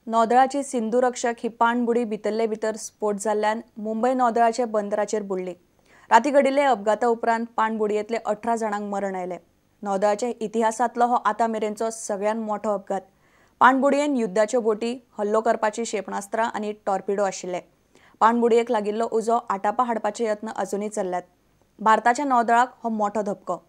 नौदळाची सिंधुरक्षक ही पाणबुडी भितरले भितर स्फोट जाल्ल्यान मुंबय नौदळाच्या बंदराचेर बुडली. राती घडिल्ले अपघाता उपरांत पाणबुडयेंतले 18 जाणांक मरण आयलें. नौदळाच्या इतिहासांतलो हो आतां मेरेनचो सगळ्यांत मोठो अपघात. पाणबुडयेन युद्धाच्यो बोटी, हल्लो करपाची क्षेपणास्त्रां आनी टॉर्पिडो आशिल्ले. पाणबुडयेक लागिल्लो उजो आटापा हाडपाचे यत्न अजुनूय चल्ल्यात. भारताच्या नौदळाक हो मोठो धपको.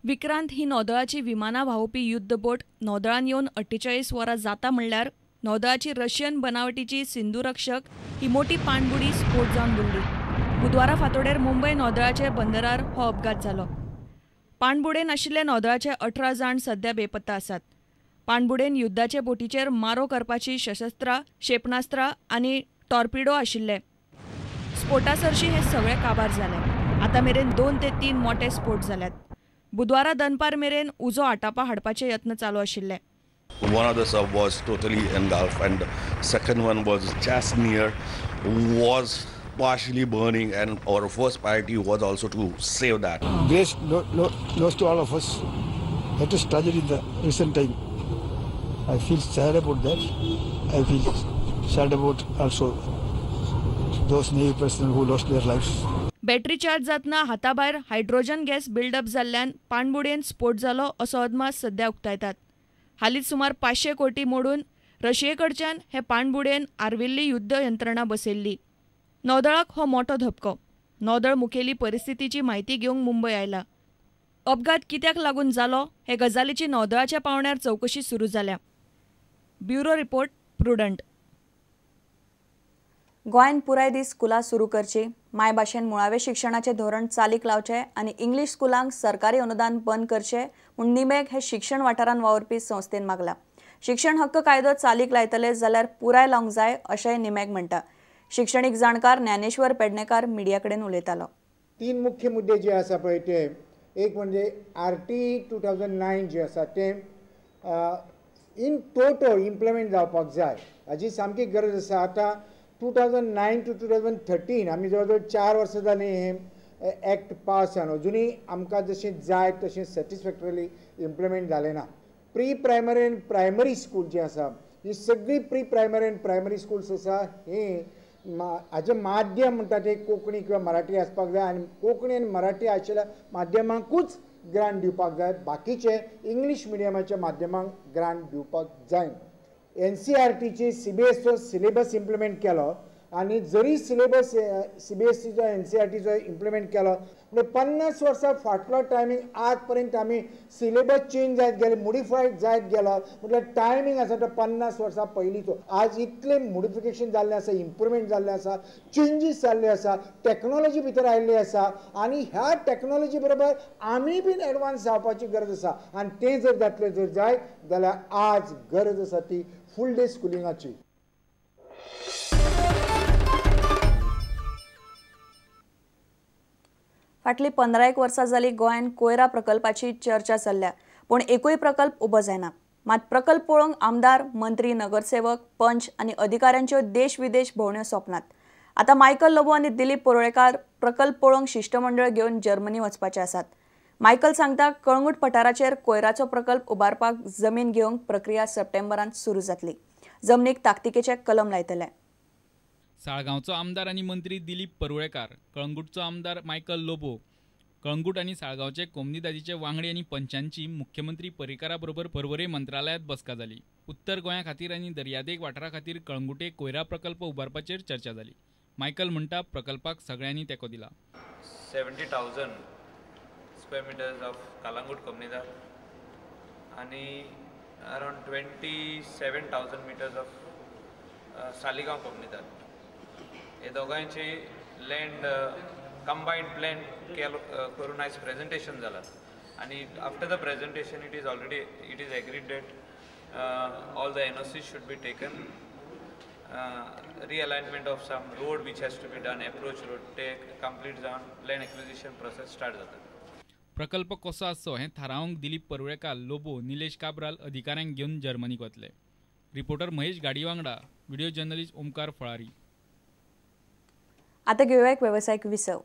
विक्रांत ही नौदळाची विमानां व्हांवोवपी युद्ध बोट नौदळान येवन 48 वरां जाता म्हणल्यार नौदळाची रशियन बनावटीची सिंधुरक्षक ही मोठी पाणबुडी स्फोट जावन बुडली. बुधवारा फांतोडेर मुंबय नौदळाच्या बंदरार हो अपघात जालो. पाणबुडेन आशिल्ले नौदळाचे 18 जाण सध्या बेपत्ता आसात. पाणबुडेन युद्धाचे बोटीचेर मारो करपाची शस्त्रां, क्षेपणास्त्रां आनी टॉर्पिडो आशिल्ले. स्फोटा सरशी हे सगळे काबार जाले. आतां मेरेन 2 ते 3 मोठे स्फोट जाल्यात. बुधवारा दनपार मेरेन उजो आटापा हाडपाचे यत्न चालू आशिल्ले. One of the sub was totally engulfed and second one was just near, was partially burning, and our first priority was also to save that. Great loss to all of us. That is tragedy in the recent time. I feel sad about that. I feel sad about also those Navy personnel who lost their lives. Battery charge जातना हाताभायर hydrogen gas buildup जाल्ल्यान पाणबुडयेन स्फोट जालो असो अदमास सध्या उक्तायतात. हालींच सुमार 500 कोटी मोडून रशियेकडच्यान हे पाणबुडयेन आर्विल्ली युद्ध यंत्रणा बसयल्ली. नौदळाक हो मोठो धपको. नौदळ मुखेली परिस्थितीची म्हायती घेवंक मुंबय आयला. अपघात कित्याक लागून जालो हे गजालीची नौदळाच्या पावंड्यार चवकशी सुरू जाल्या. Bureau report, Prudent. गोंयांत पुराय दीस स्कुलां सुरू करची, मायभाशेन मुळावें शिक्षणाचें धोरण चालीक लावचें आनी इंग्लीश स्कुलांक सरकारी अनुदान बंद करचें म्हूण निमेग हे शिक्षण वाठारांत वावुरपी संस्थेन मागला. शिक्षण हक्क कायदो चालीक लायतले जाल्यार पुराय लावंक जाय अशेंय निमेग म्हणटा. शिक्षणीक जाणकार ज्ञानेश्वर पेडणेकार मिडिया कडेन उलयतालो. 3 मुख्य मुद्दे जे आसा पळय ते एक म्हणजे RTE 2009 जे आसा तें इन टोटल इम्प्लिमेंट जावपाक जाय, हाजी सामकी गरज आसा. आतां 2009 to 2013 आमी जवळ जवळ 4 वर्सां जालीं हें एक्ट पास जावन अजुनूय आमकां जशें जाय तशें सॅटिस्फॅक्टरीली इम्प्लिमेंट जालें ना. Pre primary and primary school जी आसा ही सगळी pre primary and primary schools आसा ही हाजें माध्यम म्हणटा तें कोंकणी किंवा मराठी आसपाक जाय आनी कोंकणी आनी मराठी आशिल्ल्या माध्यमांकूच ग्रांट दिवपाक जाय, बाकीचे इंग्लीश मिडियमाच्या माध्यमांक ग्रांट दिवपाक जायना. NCERTची CBSEचो सिलेबस इम्प्लिमेंट केलो आनी जरी सिलेबस CBSEचो NCERTचो इम्प्लिमेंट केलो म्हणजे 50 वर्सां फाटलो टायमींग आज पर्यंत आमी सिलेबस चेंज जायत गेले, मोडिफायड जायत गेलो, म्हटल्यार टायमींग आसा तो 50 वर्सां पयलींचो. आज इतलें मोडिफिकेशन जाल्लें आसा, इम्प्रुवमेंट जाल्लें आसा, चेंजीस जाल्ले आसा, टॅक्नोलॉजी भितर आयिल्ली आसा आनी ह्या टॅक्नोलॉजी बरोबर आमी बीन एडवान्स जावपाची गरज आसा आनी तें जर जातलें जर जायत जाल्यार आज गरज आसा ती फूल डे स्कुलिंगाची. फाटलीं 15 वर्सां जालीं गोंयांत कोयरा प्रकल्पाची चर्चा चल्ल्या, पूण एकूय प्रकल्प उबो जायना. मात प्रकल्प पळोवंक आमदार, मंत्री, नगरसेवक, पंच आनी अधिकाऱ्यांच्यो देश विदेश भोंवड्यो सोंपनात. आतां मायकल लोबो आनी दिलीप परुळेकार प्रकल्प पळोवंक शिश्टमंडळ घेवन जर्मनी वचपाचे आसात. मायकल सांगता, कळंगूट पठाराचेर कोयराचो प्रकल्प उबारपाक जमीन घेवंक प्रक्रिया सप्टेंबरांत सुरू जातली. जमनीक ताकतिकेचें कलम लायतले. साळगांवचो आमदार आनी मंत्री दिलीप परुळेकार, कळंगूटचो आमदार मायकल लोबो, कळंगूट आनी साळगांवचे कोमनिदादीचे वांगडी आनी पंचांची मुख्यमंत्री पर्रीकारा बरोबर पर्वरे मंत्रालयांत बसका जाली. उत्तर गोंया खातीर आनी दर्यादेग वाठारा खातीर कळंगूटे कोयरा प्रकल्प उबारपाचेर चर्चा जाली. मायकल म्हणटा, प्रकल्पाक सगळ्यांनी तेंको दिला. 70,000 square metres of Calangute Comunidade आनी अरावंड 27,000 मिटर्स ऑफ सालिगांव कोमनिदाद हे दोगांयची लँड कंबायन्ड प्लॅन केलो करून आयज प्रेजेंटेशन जाला आनी after the presentation it is agreed that all the NOC should be taken, realignment of some road which has to be done, approach road ते complete जावन land acquisition process start जाता. प्रकल्प कसो आसचो हें थारावंक दिलीप परुळेकार, लोबो, निलेश काब्राल अधिकाऱ्यांक घेवन जर्मनीक वतले. रिपोर्टर महेश गाडी वांगडा व्हिडिओ जर्नलिस्ट ओमकार फळारी. आता घेऊया एक व्यावसायिक विसव.